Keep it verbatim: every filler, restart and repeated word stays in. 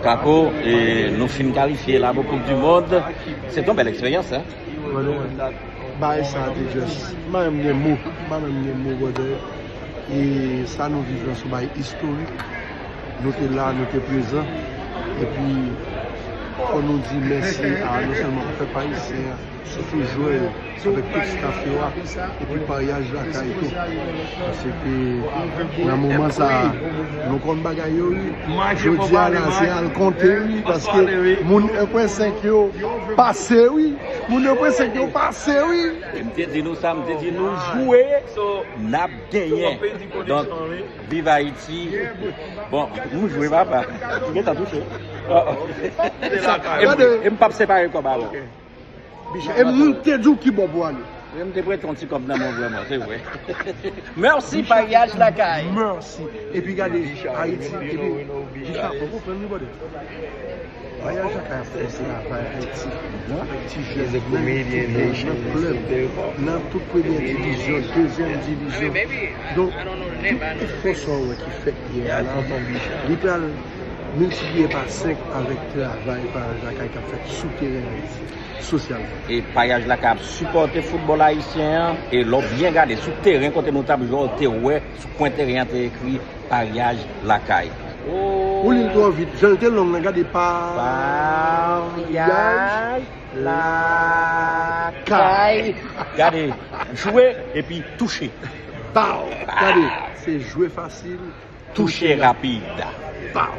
Kako, e, nou fin kalifye la pou Koup di Mond. Se te yon bèl eksperyans, hein? Bagay sa te just, m pa menm gen mo, m pa menm gen mo, brother. E sa nou viv lan se yon bagay istorik. Nou te la, nou te prezan. Epi fò nou di mèsi a non sèlman pèp ayisyen an, sitou jwè yo, avèk tout staff yo a, epi paryaj lakay tou. Paske nan moman sa a, nou konn bagay yo wi. Jodi a la, se al konte wi, paske moun en pwen senk yo pase wi. Moun en pwen senk yo pase wi. E m te di nou sa, m te di nou jwe, n ap genyen. Donk, viv Ayiti. Bon, nou jwe papa. M gentan touche. Oh, oh. E m- e m p ap separe kòb avè w. E moun te di w ki bò pou ale. M te prete yon ti kòb nan men w vrèman, se vre. Mèsi, paryaj lakay. Mèsi. Epi gade, Ayiti, epi Bicha, ou konprann li, brother? Paryaj lakay ap fè se travay Ayiti. Avèk ti jèn, nan klèb, nan tout premyè divizyon, dezyèm divizyon. Donk, tout efò sa w wè ki fèt yè a la, li pral miltipliye pa senk avèk travay paryaj lakay k ap fèt sou teren Ayiti. Sosyalman. E paryaj lakay ap sipòte foutbòl ayisyen an. E lè w byen gade sou teren kote nou t ap jwe, w te wè sou kwen teren an te ekri paryaj lakay. Ou li l twò vit. Jan l te long nan, gade pa. Paryaj lakay. Gade, jwe epi touche. Baw! Gade, se jwe fasil. Touche rapid. Baw!